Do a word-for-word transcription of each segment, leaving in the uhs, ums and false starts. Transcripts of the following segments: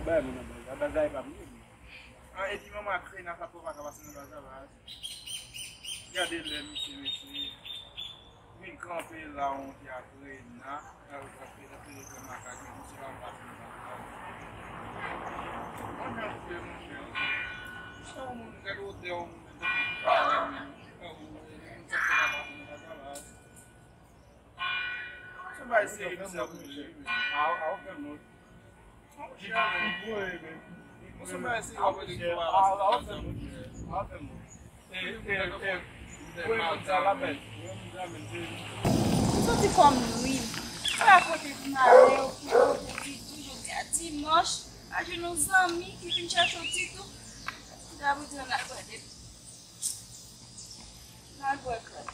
Bay mwen nan baz la, baz la e pa m li. Ah, epi manman ak Rena sa papa ka pase nan baz la, baz. Gade lè misye mete. Vin kanpe la, on ti ak Rena. Gade, gade, gade, gade, makak, misye pa pase nan baz la. Mwen menm, monchè, monchè. Sa yon moun, gade wotè yon moun, menm, menm, menm, sa pase nan baz la, baz. Se bay serye misye ap manje wi, men. A, a, ou fè mòd. Monchè, men. Se bay serye ap manje wi, a, a, ou fè mòd. A, ou fè mòd. E, e, e, ou fè mòd sa la, men. Ou fè mòd sa, men. M santi kò m lwi. Ala kote pou m ale, okipe kote Titou, jodi a dimanch. Ajoun yon zanmi ki vin chèche w Titou. M ta pou di w n al bwè de N al bwè krèm.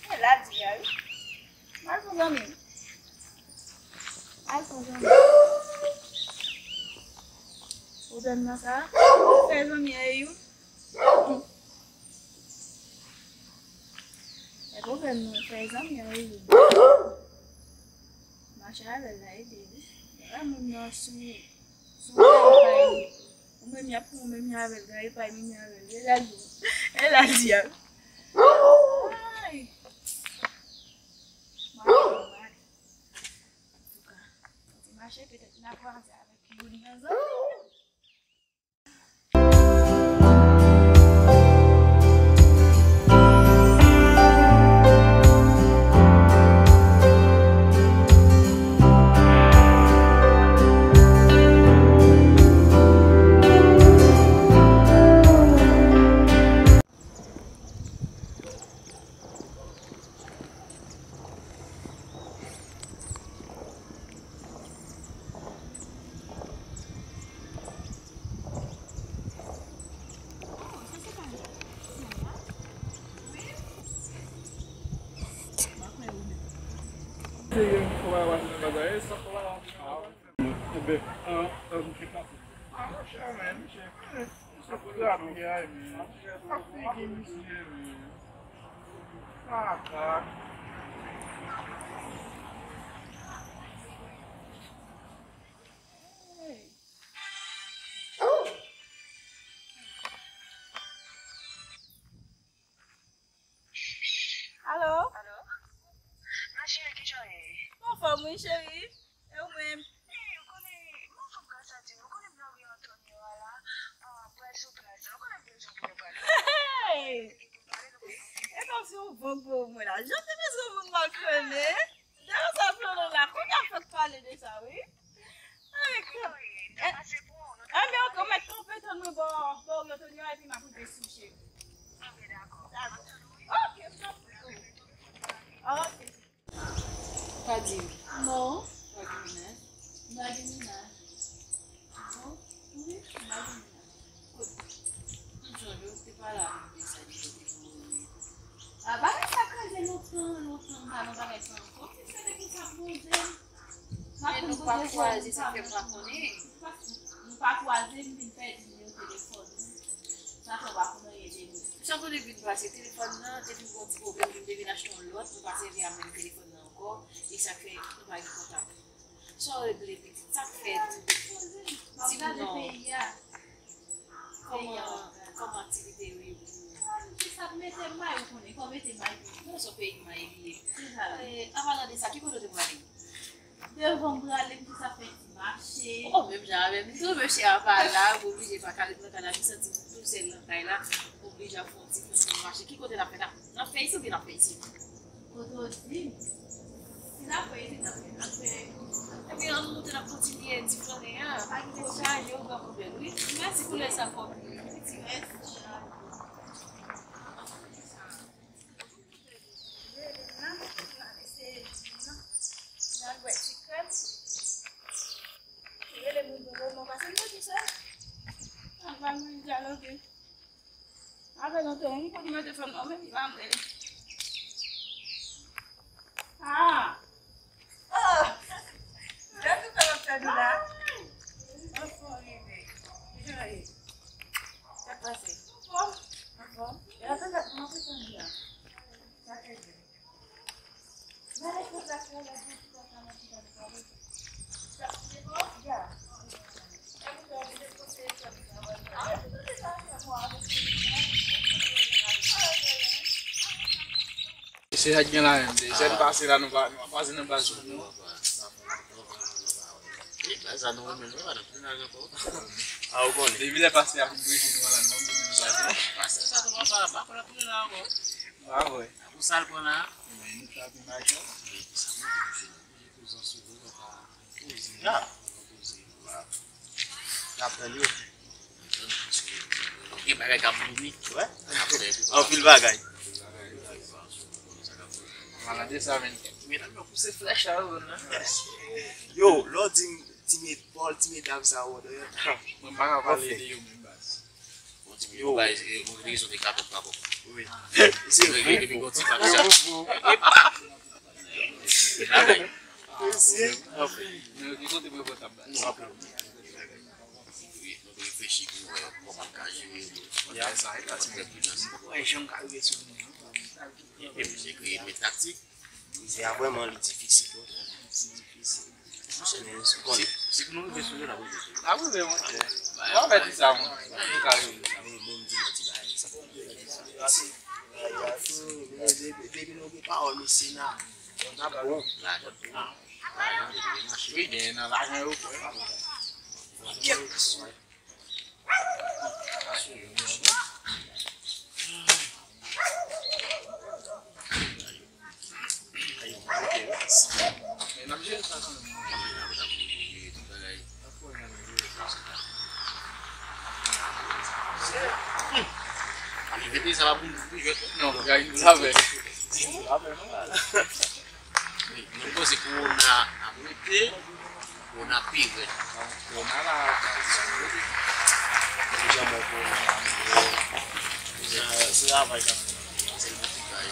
E la di a wi. M al pran zanmi m. M al pran zanmi m. Pwoblèm nan sa. Fè zanmi an e youn. E pwoblèm nan fè zanmi an e youn. Mache avè l la ede wi. Lè moun nan sou, sou yon bagay, ou menm y ap pran, ou menm y avè l, gade pa menm y avè l. E la di, e la di a. Ay. Mache, mache. Antouka, ti mache, petèt n a kwaze avèk youn nan zanmi. Enben, an, an, misye pase. A, monchè, men, misye, misye pou drape a, men. Ak figi misye, men. Kaka. Alo? Alo? Ma cheri, kijan w ye? M anfòm wi, cheri. E ou menm? Hey, ou konnen, m anfòm gras a Dye. Ou konnen m nan ri Antonio a la, ah, pral sou plaj la. Ou konnen m bezwen pou yo pale. Hey! E kòmsi yon van gwo mwen la. Jan te bezwen moun m al konnen. Dayè sa flolo la. Kounye a fèk pale de sa, wi. Ay, enben, ok, ou mèt kanpe tann mwen bò, bò ri Antonio a, epi m ap rive sou cheri. Dakò. Ok, m tanpri. Ok. Pa di wi. Non. Pa gen mennaj? M pa gen mennaj. Bon, wi, m pa gen mennaj. Kote? M sonje w te pale avè m de sa, di w te gen yon rele. A, bagay sa kraze lontan, lontan, m pa nan bagay sa ankò. Se sa depi sa poze m. Men nou pa kwaze, sa fè m pa konnen. Nou pa kwaze, m vin pèdi nimewo telefòn ou. Sa fè w pa konn anyen de nou. Jan pou li vin pase telefòn nan, depi m gen yon ti pwoblèm, m te vin achte yon lòt, m pa sèvi a menm telefòn nan ankò, e sa k fè nou pa gen kontak. Sa w regle, pitit? Sa k fèt? Di m non. Kòman, kòman aktivite yo ye pou ou? Ah, m di sa k mete m may, ou konnen, kò mete may pou ou. Non, se yon peyi may li ye. Se sa. Eh, an palan de sa, ki kote w te prale? Devan m prale, m di sa fè ti mache. Oh, menm jan avè m tou, mesye a pa la, m oblije pa ka ret nan kay la, m santi m tou sèl nan kay la, m oblije ap fè yon ti, fè yon ti mache. Ki kote n ap fè la? N ap fè isit oubyen n ap fè isit? Kote w di m? Si n ap fè isit, n ap fè, n ap fè. Ebyen, ann moute, n ap kontinye ti flannen an. Pa gen pwoblèm. Ou chaje, ou pran pwoblèm, wi. Mèsi pou lè sa, fò m. Mèsi. Rele m nan, m ap eseye di m nan. M al bwè ti krèm. Rele moun pou moman, paske m te tou sèl. Ak pa moun dyaloge. Avè lontan, m konn mete fòm nan, men li pa mwen. Ah! Oh! Gade sa m ap fè nou la. Anfòm, bebe. Kijan w ye? Sa k pase? Anfòm. Anfòm? E atò la, kòman w santi a? Sa fè byen. Gade sa k pase la, gade sa k pase la, gade sa k pase la. Sa, se bon? Ya. Se sa k gen la menm. Se sèl pase la nou pa, nou pa pase nan baz nou. E baz la nou renmen nou pa nan plen lajan pa. A ou konnen. Depi lè pase a fin preche nou la nou pa bezwen nou baz. Pase sa nou pa pa pa nan plen la ankò. Pa vre. Pou sa l pran la. Men nou trape lajan. Ya. N ap tann yo. Gen bagay k ap vini. Wè. Anpil bagay. Malade sa menm. Medam yo pouse flèch la yo nan. Yo, lè w di m ti medam sa yo. Mwen pa ka pale de yo menm baz. Bon, ti yo bay, eh, yon rezon de kapòt pa bon. Wi. Se vre. Epi gon ti bagay sa. Epa! Epa, men. Mesye. Anfen. Men ki kote mwen pran tab la? Non, anfen. Nou dwe, nou dwe reflechi pou wè kòman n ka jere yo. Ya, sa, e pa ti mwen. Wè, jan m ka rive sou nou. Epi se kreye men taktik. Mize a vrèman li difisil wi. Li difisil. Monchè, men ou konnen. Si, si pou nou rive sou yo, n ap rive sou yo. N ap rive, monchè. Ou avèti sa, mwen. Nou ka rive. Men bon, m di nou ti bagay. Sa fè yon bagay sa. Depi nou gen pawòl, mesye, n ap, n ap bon. Lajan. Lajan, depi nou mache. Wi, men nan lajan yo. Kèlkeswa. Non, gay nou sa fè. Mwen panse kowona ap rete, kowona pi rèd. Kowona la, se janm wè kowona la. Se, se ravaj la. Se l mete kay.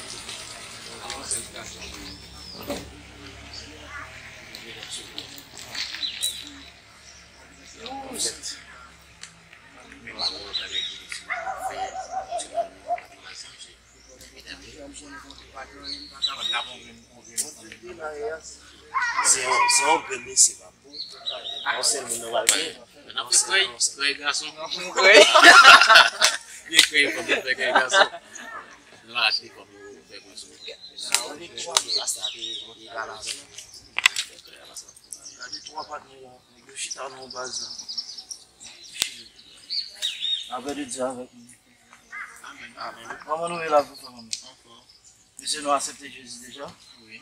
Men pa gen lòt bagay ki fè, se pa nou, pa gen mal chanje. Se yon, se yon grenn mesye, pa pou. Yon sèl moun nan pral gen. N ap fè krèy, krèy gason. Krèy. Gen krèy fanm, yo fè krèy gason. N ap achte fanm, yo fè gason. Sa, on est trois, rasta te monte pa la. Gade twa patnè la, nèg yo chita nan baz la. Apre de Dye avèk nou. Amen. Amen. Kòman nou ye la, frè mwen? Anfòm. Mesye, nou aksepte Jezi deja? Wi.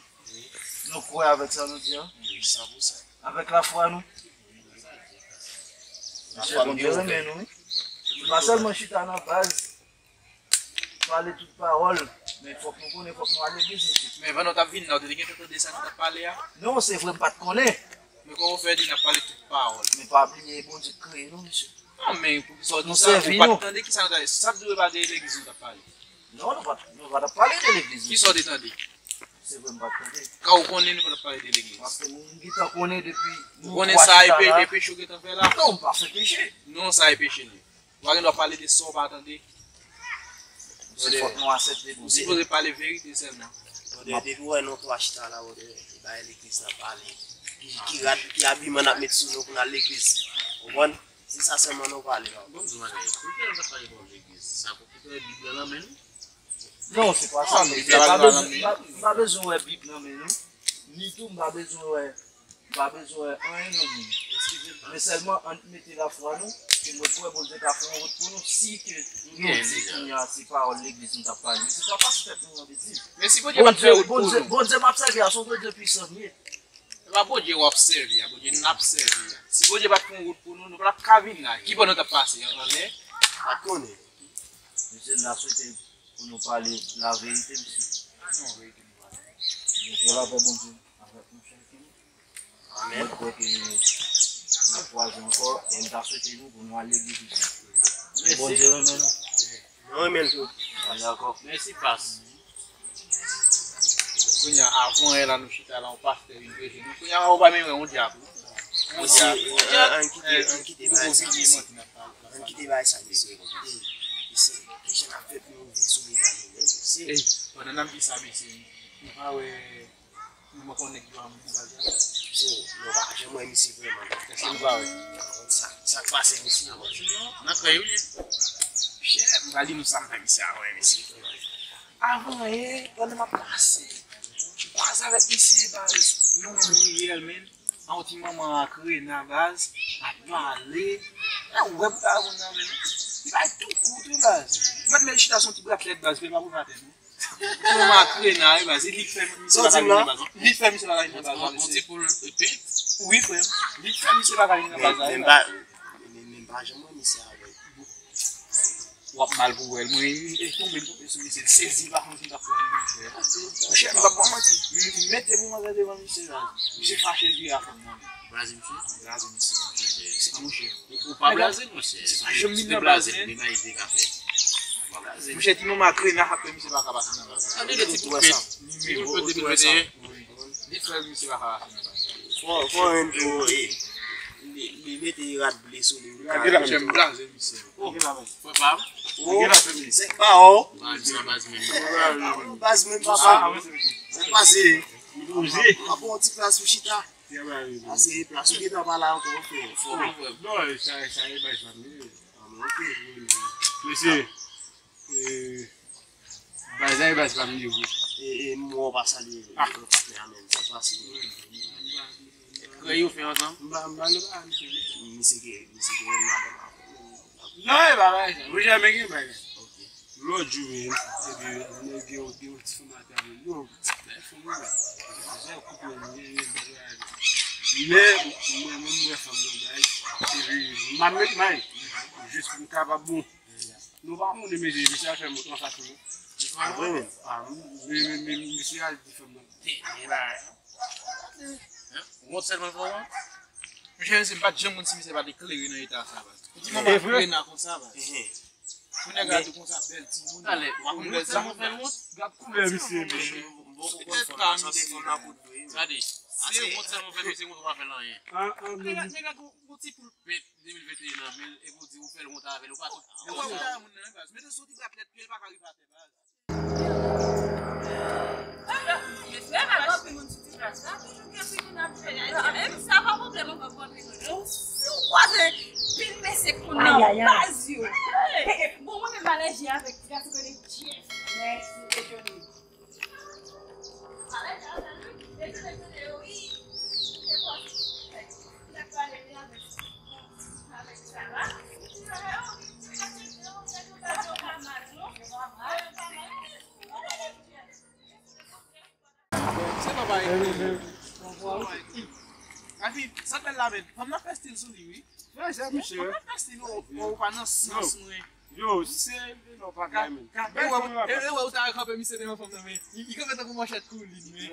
Nou kwè avèk sa nou di a? Wi, san pou san. Avèk lafwa nou? Mesye, Bondye renmen nou, wi. Nou pa sèlman chita nan baz, pale tout pawòl, men fòk nou konnen, fòk nou al legliz, mesye. Men pandan w t ap vin la, w te gen tan tande sa nou t ap pale a? Non, se vre, m pa t konnen. Men kòman w fè di n ap pale tout pawòl? Men pa bliye, Bondye k kreye nou, mesye. Non, men poukisa w di sa? Ou pa t tande kisa nou t ap pale? Sa k di w e pa de legliz nou t ap pale? Non, nou pa t, nou pa t ap pale de legliz, mesye. Kisa w te tande? Se vre, m pa t tande. Ka w konnen nou pa t ap pale de legliz? Paske m gentan konnen depi nou twa chita la. Ou konnen sa e pe-, e peche w gentan fè la? Non, m pa fè peche. Non, sa e peche li. Ou pa gen dwa pale de sa w pa tande. Se fòk nou aksepte Bondye. Ou sipoze pale verite sèlman. Brother, depi w wè nou twa chita la, brother, e bagay legliz n ap pale. Ki, ki rad, ki abiman n ap met sou nou pou n al legliz. Ou konprann? Se sa sèlman nou pale la. Bon, di mwen, poukisa nou t ap pale pawòl legliz? Sa pou, pou te wè Bib la nan men nou? Non, se pa sa, men m pa bezwen, m pa, m pa bezwen wè Bib nan men nou. Ni tou, m pa bezwen wè M pa bezwen anyen nan vi nou. Men sèlman ann mete lafwa nou, ke mwen kwè Bondye ka fè yon wout pou nou, si ke nou di kounye a se pawòl legliz nou t ap pale. Men se pa pase tèt nou an betiz. Men si Bondye pa t fè wout pou nou. Bondye, Bondye m ap sèvi a, se yon Bondye pwisan li ye. Se pa Bondye w ap sèvi a, Bondye n ap sèvi a. Si Bondye pa t fè yon wout pou nou, nou pa t ap ka vin la. Ki bò nou t ap pase? Anlè? Pa t konnen. Mesye, n ta swete pou nou pale laverite, mesye. A non, verite nou pale. Mete lapè Bondye avèk nou chak. Amen. Mwen kwè ke n ap kwaze ankò, e m ta swete nou pou nou al legliz isi. Mèsi. Bondye renmen nou. Nou renmen l tou. Nou dakò. Mèsi, pas. Kounye a, avan yè la, nou chita la, yon pastè vin preche nou. Kounye a, ou pa menm wè yon dyab. Yon dyab. Mesye, ann kite, ann kite bagay sa, mesye. Ann kite bagay sa, mesye. Mesye, kijan n ap fè pou nou vin sou medam yo menm, mesye? Ey, pandan n ap di sa, mesye, nou pa wè. Mwen konn nèg yo a moun bagay. So, nou pa janm wè misye vrèman, non. Èske nou pa wè? Sa, sa k pase misye? Nan krèy ou li ye? Chè, m pral di nou sa m fè misye a wè misye. Avan yè, pandan m ap pase, m kwaze avèk misye baz. Nou menm riyèl, men. An yon ti manman ak Rena baz, ap pale. E ou wè pou ta moun nan, men. Li bay tou kout, wi, baz. Mwen, men chita sou yon ti bratlèt baz, fè l pa pou atè, non. Ti manman ak Rena, wi, baz. Li k fè misye pa ka vin nan baz, non. Li k fè misye pa ka vin nan baz, non, mesye. Wi, frè m. Li k fè misye pa ka vin nan baz la, wi, baz. Men, men, men, men m pa janm wè misye avèk. W ap mal pou wè l. Mwen, e tonbe, m tonbe sou misye. L sezi, l pa konn si l t ap pran l, monchè. Monchè, m p ap ba w manti. M mete pou mwen devan misye la. Misye fache, l vire a fanm nan. Blaze misye? Blaze misye, monchè. Monchè. Ou, ou pa blaze l, monchè. Se pa janm vin nan blaze, men. Monchè, ti manman ak Rena k ap fè misye pa ka pase nan blaze. Tande de ti kout pèt. Nimewo, ou te mete. Li fè misye pa ka pase nan blaze. Fò, fò yon dlo, e, li, li mete rad ble sou li. Gade la, monchè, m blaze misye. Oh, frè pa m. Oh, se pa w. Baz nan baz menm. Baz menm, papa. Sa k pase? Papa, yon ti plas pou chita. Pase plas ou gentan pa la ankò, frè. Non, sa, sa e baz pa m. Ah, men ok. Mesye, e, baz la e baz pa m li vre. E, e, m wè w pa salye patnè a menm. Sa k pase? Krèy yo fè ansanm? M pa, m pa nan bagay misye, mesye. Misye gen, misye gen yon madanm avè l. Non, e pa bagay sa. Ou janmen gen bagay. Ok. Lòt jou menm, epi nèg gen yon, gen yon ti fanm atè a menm. Yon ti bèl fanm, wi. Zè koup menm, gen, gen bagay. Men, mwen menm, m wè fanm nan bay. Epi, m pa met may. Jis pou m kapab bon. Nou pa moun, mesye, mesye a fè mont anfas nou. Ah, vre menm? Ah, men, men, men, mesye a di fanm nan. Te, te bagay. Wont sèlman l fè w wont? Mesye, mesye, m pa t janm konn si misye pa t eklere nan eta sa, baz. Ou di manman Rena konsa, baz. Pou nèg la di konsa, bèl timoun. Talè, w ap wont sèlman fè l wont? Gad koulè misye, mesye. Petèt pa misye. Gade, se wont sèlman fè misye wont, ou pa fè l anyen. Nèg la, nèg la gon, gon ti poul pèt de mil venteyen nan men l, epi w di ou fè l wont avè l, ou pa tou. Ou pa wont avè moun nan, baz. Mete sou ti brat lèt pye, l pa ka rive atè, baz. Mesye, pa gen anpil moun sou ti plas la, toujou gen anpil moun ap fè. E sa pa pwoblèm ankò pou anpil moun. Si w kwaze pil mesye k konn nan baz yo. Bon, mwen menm m alèji avèk gason k rele Jeff. Mèsi, e Johnny. Se pa bagay. Gade, sa bèl la, men. Fanm nan fè stil sou li, wi. Fè sa, monchè. Fanm nan fè stil, ou, ou pa nan sans mwen. Yo, se, non, pa gay, men. E wè, e wè, ou ta kanpe misye devan fanm nan, men. Li kanpe tankou manchèt koulin, men.